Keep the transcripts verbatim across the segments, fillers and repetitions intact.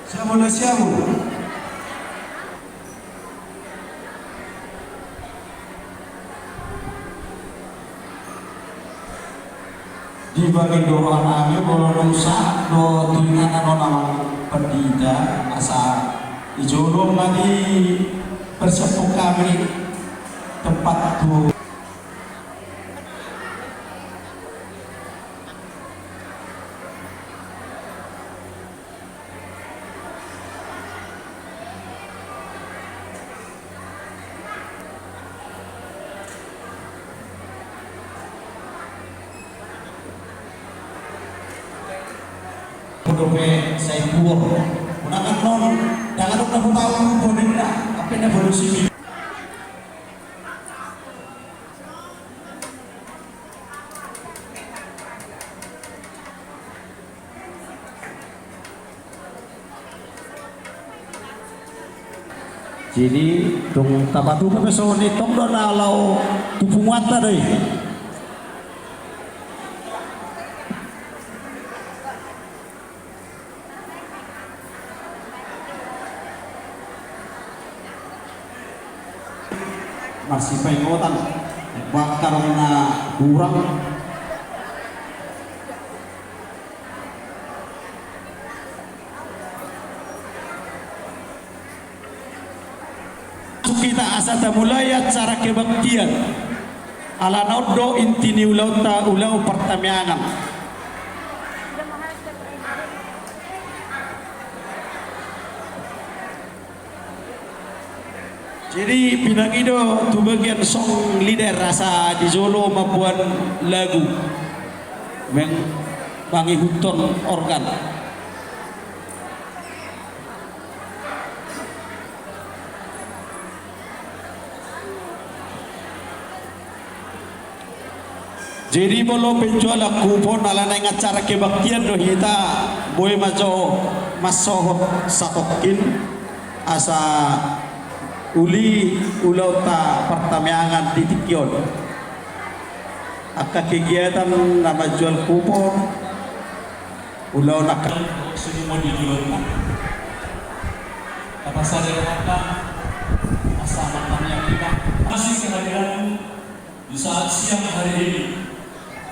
Siamo, noi siamo. Di bagi doa nami, molo dung sahat do tu inganan on, Amang Pandita, asa di jolo ma dipersiapkan hami tempat tu. Dope sai puor. Unang annon, dang adong na hutau puor ninna, hape na bolusimi. Jadi, dung tapatupa pe songon i, tong do na laho tu punguanta do i. Marsipaingotan, bakar na hurang. Hita asa tamulai acara kebaktian. Alana on do inti ni ulaonta, ulaon partamiangan. Jadi, pinangido tu bagian song leader asa di jolo mamboan lagu. Meng-, mangihuthon organ. Jadi molo penjualan kupon ala naeng acara kebaktian do hita, boi ma jo mansohot satongkin asa uli ulaonta partamiangan di tingki on. Angka kegiatan na manjual kupon, ulaon angka sini mau dijual. Apa saja kata asa partamiangan kita. Masih kehadiranmu. Di saat siang hari ini,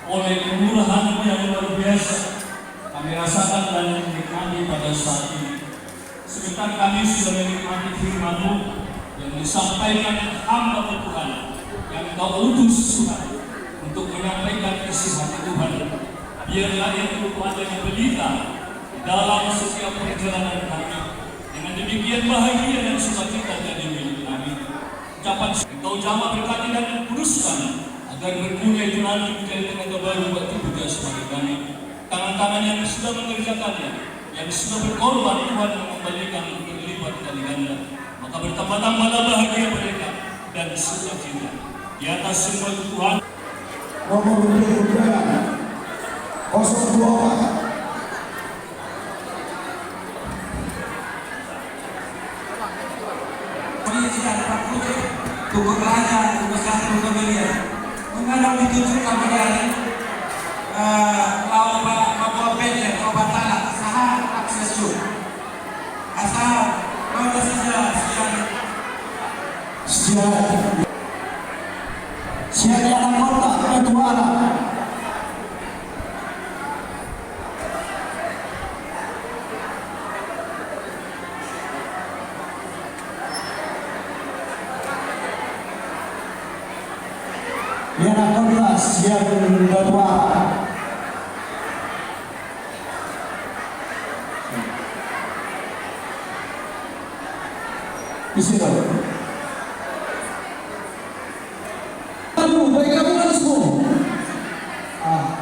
oleh kemurahan-Mu yang luar biasa, kami rasakan dan nikmati pada saat ini. Sebentar kami sudah menikmati firman-Mu yang disampaikan hamba-Mu, Tuhan, yang Kau utus, Tuhan, untuk menyampaikan isi hati Tuhan. Biarlah itu, Tuhan, yang pelita dalam setiap perjalanan kami. Dengan demikian, bahagia dan sukacita jadi milik kami. Ucapan Engkau jamah berkati dan kuduskan, agar berguna itu nanti menjadi tenaga baru buat tubuh jasmani kami. Tangan-tangan yang sudah mengerjakannya, yang sudah berkorban, Tuhan mengembalikan berlipat kali ganda. Maka bertambah-tambahlah bahagia mereka dan sukacita. Di atas semua itu, Tuhan. Nomor urut undangan kosong dua empat. Polisi dan Pak Putri, tukang raja, tukang satu, tukang belian. Menghadap di Tujuh kami dari, eh, lawan Pak Ketua P J, Bapak Tana, sahat akses tu. Asa, kau dah saja siap. Siap. Siap ya, anggota, ketua. Ia na kau siap dua. Isi dong. Aduh, baik kamu langsung. Ah.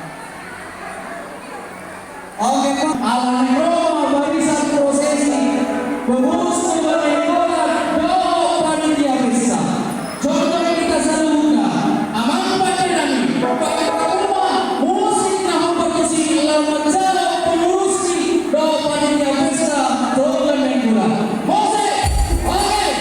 Oke, Pak. Ala ni ro ma barisan prosesi pengurus Ketua Nainggolan dohot panitia pesta. Jongjong hita saluhutna, amang pande nami, baen hamu ma musik na hombar tusi laho manjalo pengurus ni dohot panitia pesta Ketua Nainggolan. Musik, oke.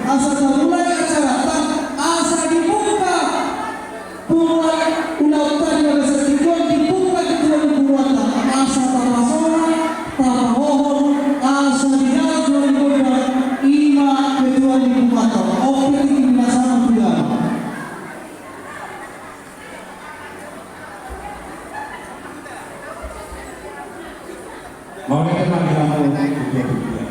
Asa tamulai acara, asa dibuka. Pulai ulaon tadi na basa tituan dibuka ketua ni punguanta, asa tapasola, tapahohom, asa dijaga ketua ni punguanta, ima ketua ni punguanta. Oke, tingki binasana tu dama. Mauliate ma di hamu ketua-ketua.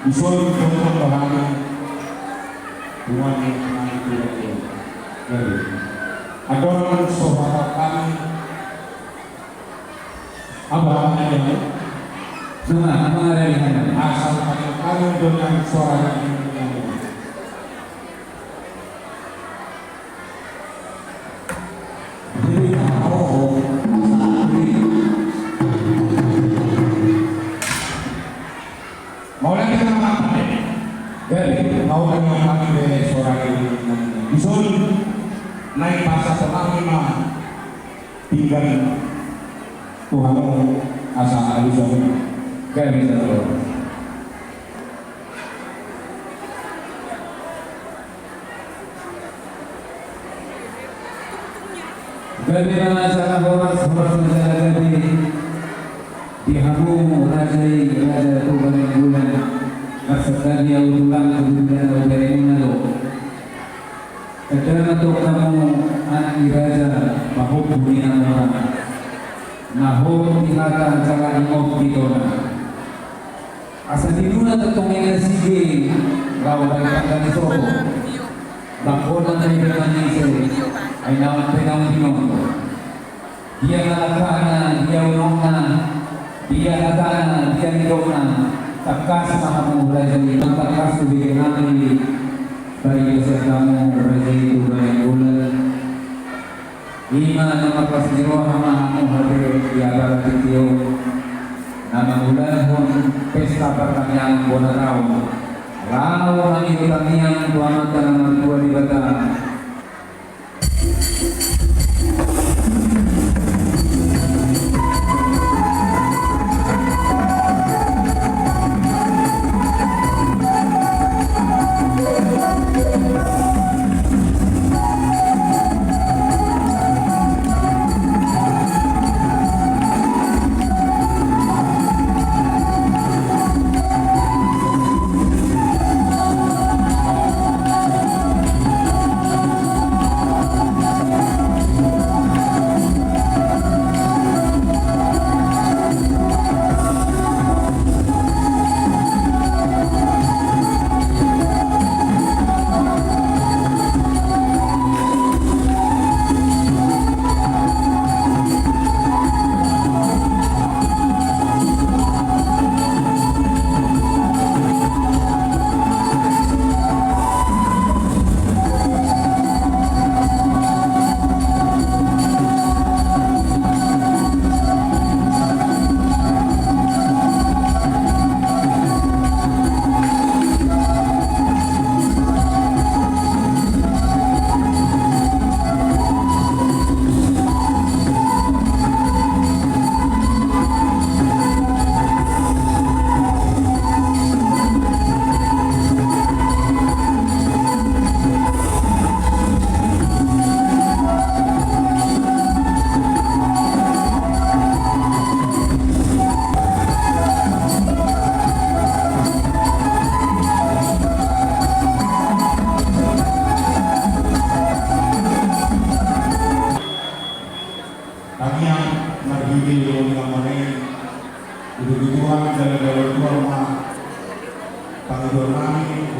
Ison dohot hami, tuan ni hami tuan ni. Jadi, adong so hata hami, apa hami? Sama, apa ada di sana? Asal hami, hami dengan suara ini. Mauliate ma. Jadi, mauliate ma, hami pe soara ni. Ison, naeng pasahaton hami ma pinggan tu hamu asa alusan. Gabe ma. Gabe ma na jala horas, horas ma jala gabe. Di hamu raja i, Raja Toga Nainggolan. Marsandani au tulang, kebetulan au beremuna do. Tanda ma tong hamu anak ni raja, pahompu ni namora. Na hot di hata jala ingkon di tona. Asa di duna tongtong i na sige, laho rai tangga ni sopo. Bangkona na iba manise, ai naung pe naung binoto. Dia na langkatna, dia unokna, dia hatana, dia nidokna, tangkas ma hamu raja i, tangkas tu bege hami, bari basa hamu raja i tu bani bulan. Ima na marlas ni roha ma hamu hape di apala titio na mangulahon pesta partangiangan bona taon. Laho hami martangiang tu Amanta na martua Debata.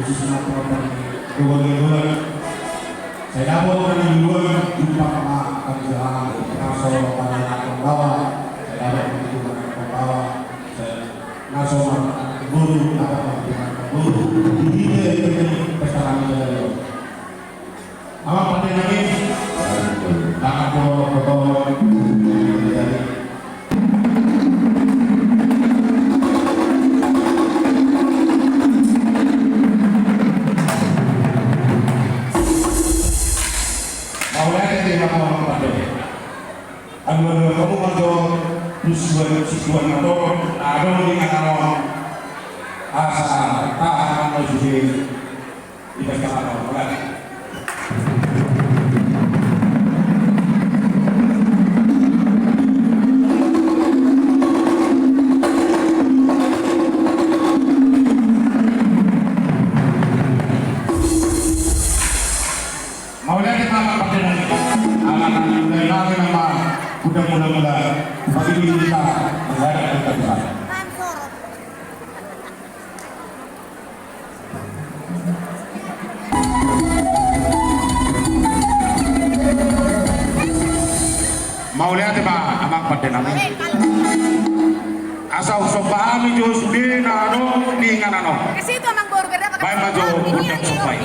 Khususna penonton di luar-luar. Sai dapot na di luar, jumpa ma kami sekarang di Naso Panahan Pembawa. Sai dapot di Panahan Pembawa. Sai Naso Panahan Guru, apa Panahan Guru. Di sini, di sini, pesta kami dari luar. Amang pande nami. Tangan po, po, po. Mauliate ma hamu amang pande. Aduan-aduan hamu ma jo tu suan, sisuan na torop na adong di inganan on. Asa tahan ma sude. Di pesta ma on, mauliate. Mauliate ma amang pande nami. Ala nang mula-mula nama, udah mula-mula. Bagi kita menghadap ke Tuhan. Mauliate ma amang pande nami. Asa husomba hami jo sude na adong di inganan on. Baen ma jo gondang somba i.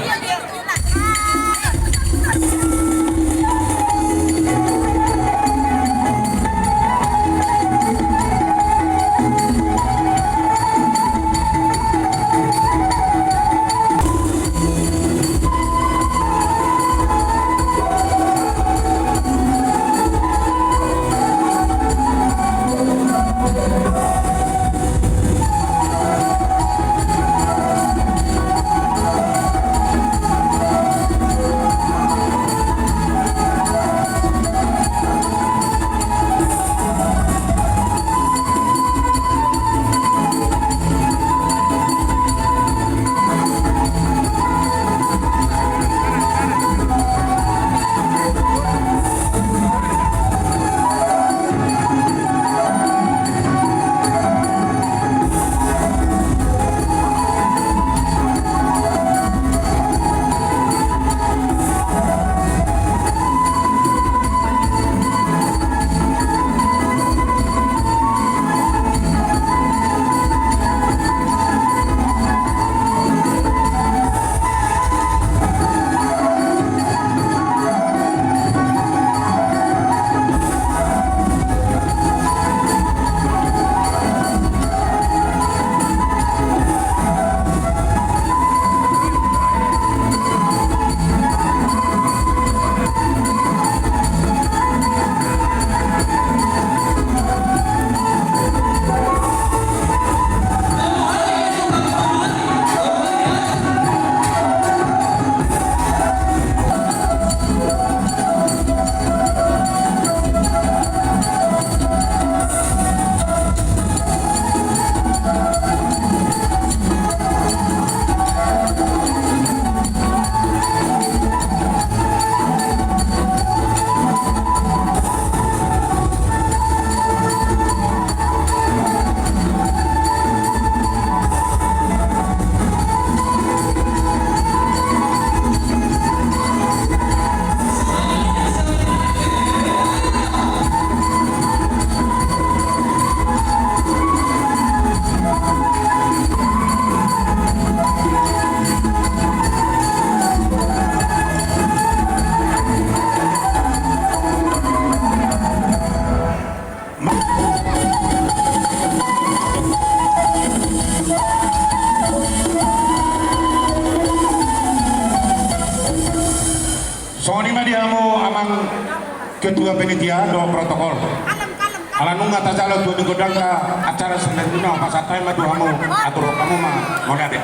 Songon i ma di hamu amang ketua panitia dohot protokol. Ala nunga tajalo tu di godang acara sendiri na pasahat ma tu hamu, atur hamu ma, mauliate.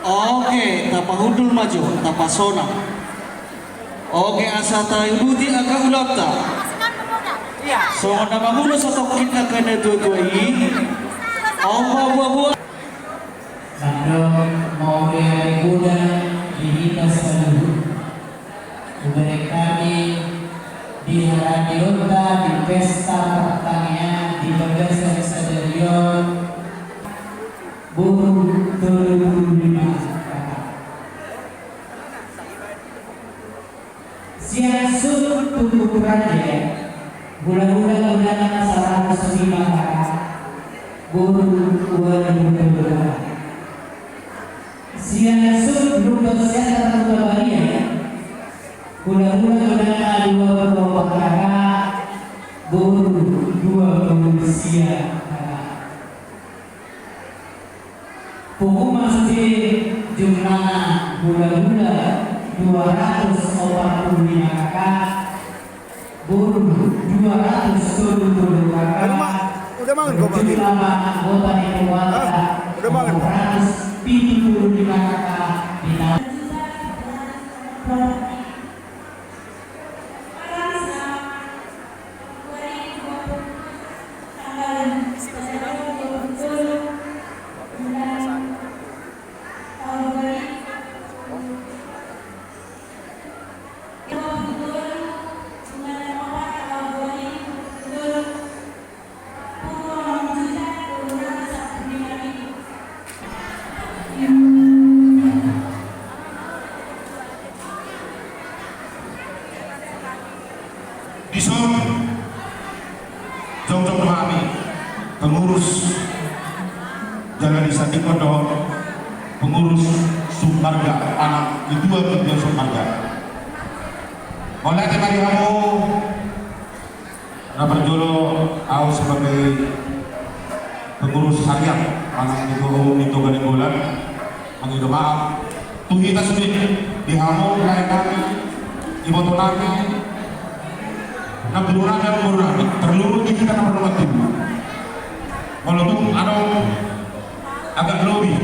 Oke, tapahundul ma jo, tapasonang. Oke, asa tauduti angka ulaonta. Songon na mangulo satongkin angka natua-tua i. Opa buah-buah. Mandok mauliate godang di hita saluhut. Hubereng hami di hadirionta di pesta partangiangan di bagasan sadari on. Boru tolu pulu lima. Sian Sut Tugu Praja, hulahula godangna saratus lima K K, boru ualu pulu K K. Sian Sut Lumban Siantar Hutabalia, hulahula godangna dua pulu opat K K, boru dua pulu sia K K. Pungu ma sude jumlahna, hulahula dua ratus opat pulu lima K K, boru dua ratus tolu pulu K K, jumlah anggota ni keluarga dua ratus pitu pulu lima K K. Di tahun Dison, jongjong do hami, pengurus, jala disandingkon dohot pengurus Sumbarga, anak ni dua pimpinan Sumbarga. Mauliate ma di hamu. Na parjolo, ahu sebagai pengurus harian, manang ketua umum di Toga Nainggolan, mangido maaf tu hita sude, di hamu lae nami, iboto nami, namboru nami, namboru nami, terlulu di hita na marnongan tubu. Molo tung adong agak lobi.